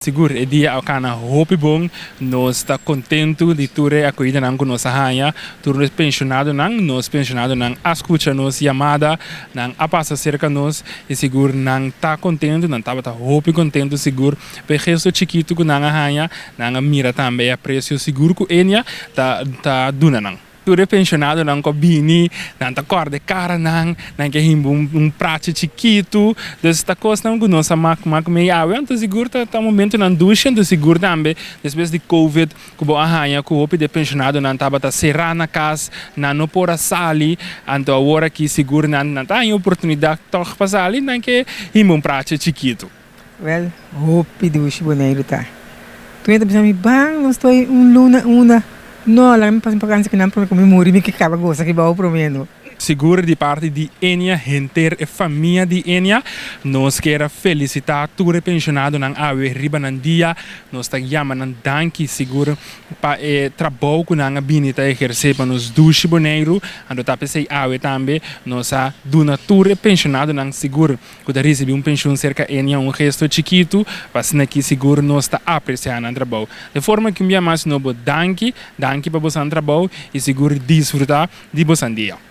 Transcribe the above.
Sigur e dia a kana hopi bon. Nos ta kontentu di tur e akohidanan ku nos a haña. Tur nos penshonadonan, nos penshonadonan a skucha nos yamada, nan a pasa serka nos i sigur nan ta kontentu, nan tabata hopi kontentu sigur pa e gesto chikitu ku nan a haña. Nan a mira tambe e apresio sigur ku Ennia ta ta duna nan. Tur e penshonadonan ku a bini, nan ta kòrda e karanan, nan ke himba un prachi chikitu. Dus ta kosnan ku nos a mak mak mei awe. Anto sigur ta ta momentunan dushi. Anto sigur tambe despues di covid ku bo a haña ku hopi di e penshonadonan tabata será na kas, nan no por a sali. Anto awor aki sigur nan nan ta haña oportunidat tòg pa sali, nan ke himba un prachi chikitu. Wel, hopi dushi Boneiru ta. Tur hende ta bisa mi, Ban, nos ta bai un luna unda. No, laga mi pasa un vakansi ku nan prome ku mi muri, mi ke kaba gosa aki bou prome no. Sigur di parti di Enia, henter e famia di Enia, nos kier a felicita tur e pensionadonan awe riba nan dia. Nos ta yama nan danki sigur pa e trabou ku nan a bini ta ehersé pa nos dushi Boneiru. Anto ta p'esei awe tambe nos a duna tur e pensionadonan sigur ku ta risibí un penshun serka Enia un gesto chikitu, pa asina ki sigur nos ta apresiá nan trabou. De forma ki un bia mas nobo danki, danki pa bosan trabou i sigur disfrutá di bosan dia.